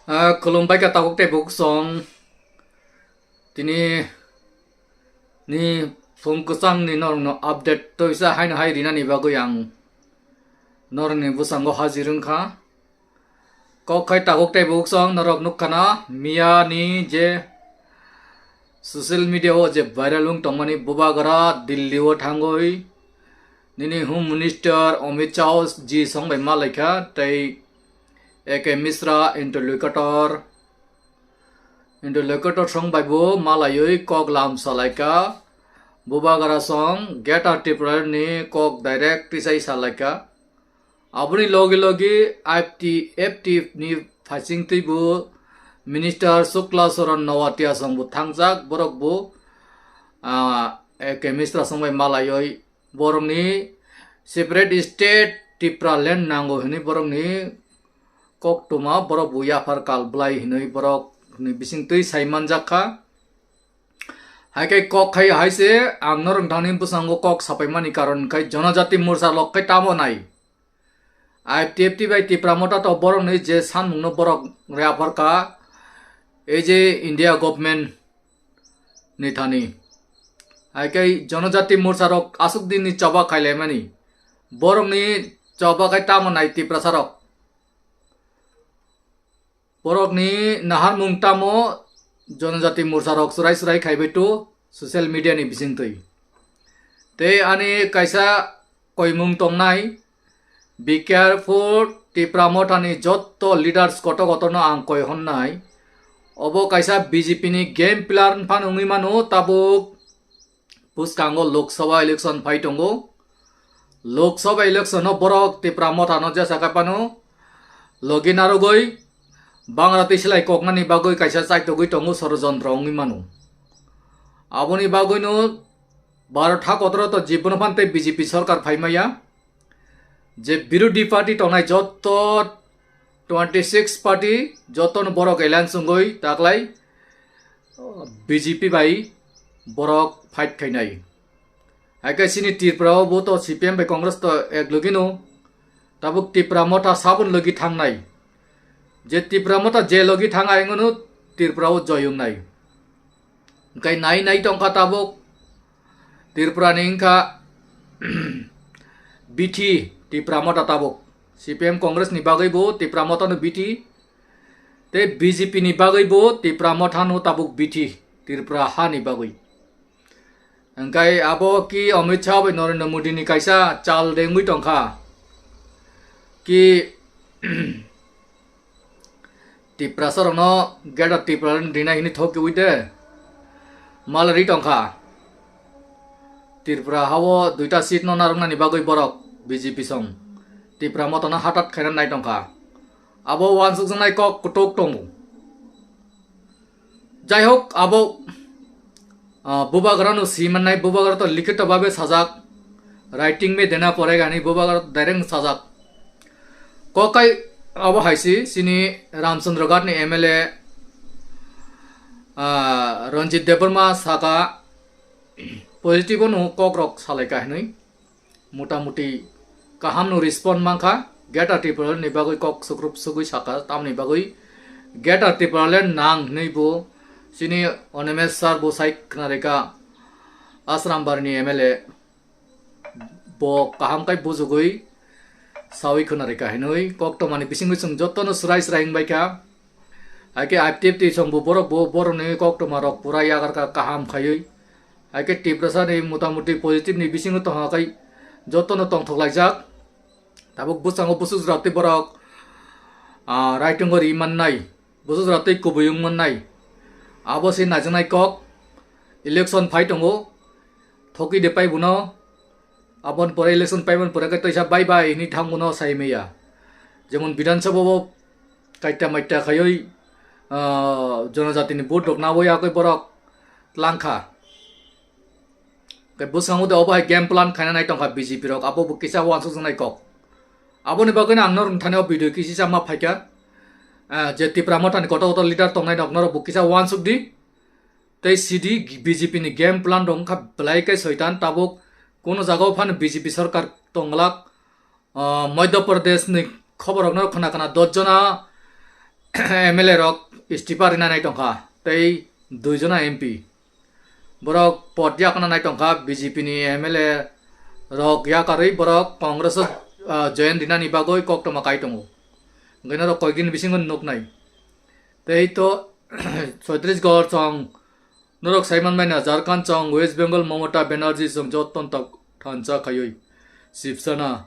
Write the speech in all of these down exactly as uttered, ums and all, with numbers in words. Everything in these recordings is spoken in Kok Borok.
Ah, khulumbai kha tabuk tei buk song. Tini ni phung kwchang ni norokno update toisa haino hai rinani bagwi ang norokni bwskango hajir wngkha. Kok khai tabuk tei buk song norok nukkhana miya ni je social media o je viral wng tongmani bubagra Delhi o thangwi nini Home Minister Amit Shah ji song bai malaikha tei A K Mishra interlocutor, interlocutor song bai bo malaiwi kok lam salaikha. Bubagra song Greater Tripura ni kok direct tisai salaikha. Aboni logi logi I P F T ni phaising twi bo Minister Shukla Saran Noatia song bo thangjak, borok bo, ah, A K Mishra song bai malaiwi borokni separate state Tipraland nango hinwi borokni koktwma borok bo yaphar kal bwlai hinwi borokni bising twi sai manjak kha. Hai khe kok khai hai se ang norok thani bwskango kok sapaimani karon khai Jonojati Morcha lok khai tamo nai. I P F T bai Tipra Motha to borokni je sanmungno borok yaphar kha, ei je India government ni thani. Hai khe Jonojati Morcha rok aswk din ni choba khailaimani. Borokni choba khai tamo nai Tiprasa rok. Borokni naharmung tamo Jonojati Morcha rok chwrai chwrai khaibai to social media ni bisingtwi. Tei ani kaisa koimung tongnai, be careful, Tipra Mothani jotto leaders koto kotono ang koi honnai. Obo kaisa B J P ni game plan phano wngwi mano, tabuk bwskango Lok Sabha election phai tongo. Lok Sabha election o borok Tipra Mothano jesa khe phano logi narwgwi Bangla twi silai koknani bagwi kaisa chaitogwi tongo, sorojontro wngwi mano. Aboni bagwino Bharat hakotoro to jibono phan tei B J P sorkar phai maya. Je birodhi party tongnai jotto twenty six party, jottono borok alliance wngwi taklai B J P bai borok fight khainai. Hai khe chini Tripura o bo to C P M bai Congress to ek logi no, tabuk Tipra Motha sabun logi thangnai. Je Tipra Motha je logi thang ai ngono Tripura o joy wngnai. Hwnkhe nai nai tongkha tabuk Tripura ni wngkha bithi Tipra Motha tabuk. C P M Congress ni bagwi bo Tipra Motha no bithi. Tei B J P ni bagwi bo Tipra Motha no tabuk bithi Tripura ha ni bagwi. Hwnkhe abo ki Amit Shah bai Narendra Modi ni kaisa chal dengwi tongkha ki Tiprasa rokno Greater Tripura rinai hini thok kiwi de mal ri tongkha. Tripura hao duita seat no narwknani bagwi borok B J P song Tipra Motha no hatat khaina nai tongkha. Abo uansukjaknai kok kutuk tongo. Jai hok, abo, ah, bubagra no si mannai, bubagra to likhito babe sajak, writing me dena poregani bubagra direct sajak. Kokai abo hai si, chini Ramchandra Ghat ni M L A, ah, Ranjit Debbarma saka positive no kok rok salai ka hinui. Motamuti kaham no respond mankha. Greater Tipraland ni bagwi kok sukrup sugwi saka, tamni bagwi Greater Tipraland nang hinui bo chini Animesh sir bo sai khwnarika Asrambari ni M L A bo kaham kai bujugwi sawi khwnarika hinui koktwmani bisingwi chwng jotono swrai swrai wngbaikha. Hai khe I P F T song bo borok bo borokni koktwma rok pura yakarkha kaham khaiwi. Hai khe Tiprasa ni motamuti positive ni bisingo tongkha khai jotono tongthok laijak. Tabuk bwskango busu jora tei borok, ah, writing o ri mannai, busu jora tei kubui wng mannai. Abo se naijaknai kok, election phai tongo, thokwi de pai bono. Aboni pore election paimani pore khe toisa bye bye hinwi thangmano sai maya. Jemon Bidhan Sabha o kaita maita khaiwi, ah, Jonojatini vote rok nawi yakwi borok tlangkha. Khe bwskango de obo hai game plan khaina nai tongkha B J P rok, abo bo kisa uansukjaknai kok. Aboni bagwino ang norok thani o video kisa ma phaikha. Ah, je Tipra Mothani kotor kotor leader tongnai nok norok bo kisa uansuk di. Tei sidi B J P ni game plan rok wngkha belai khe soitan, tabuk kuno jagao phano B J P sorkar tongglak. Ah, Madhya Pradesh ni khobor rokno khna khna dos jona M L A rok istifa rina nai tongkha, tei dui jona M P. Borok pod yakna nai tongkha, B J P ni M L A rok yakarwi borok Congress o, ah, join rinani bagwi koktoma kai tongo. Hwnkhe norok koikdin bisingo nuknai. Tei to Chhattisgarh chwng norok saiman manya Jharkhand chwng West Bengal Mamata Banerjee chwng joto thansa khaiwi Shiv Sena,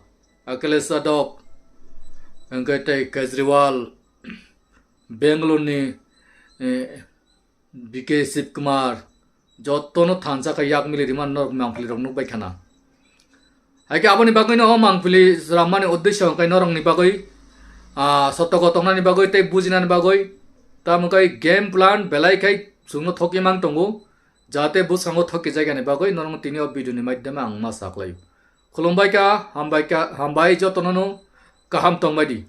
Akhilesh Yadav, hwnkhe tei Kejriwal, Bangalore ni, eh, B K Shiv Kumar, jotono thansa khe yak mili rima norok mangpili rok nukbai khana. Hai khe aboni bagwi no o mangpili srammani uddesyo hwnkhe norokni bagwi, ah, sotoko tongnani bagwi tei bujinani bagwi, tamo khe game plan belai khai chwngno thokgwi mang tongo, jahate bwskango thokgwi jaigani bagwi norokno tini o video ni maidhyame ang ma saklai. Khulumbai kha, hambai kha, hambai jotono no kaham tongbai di.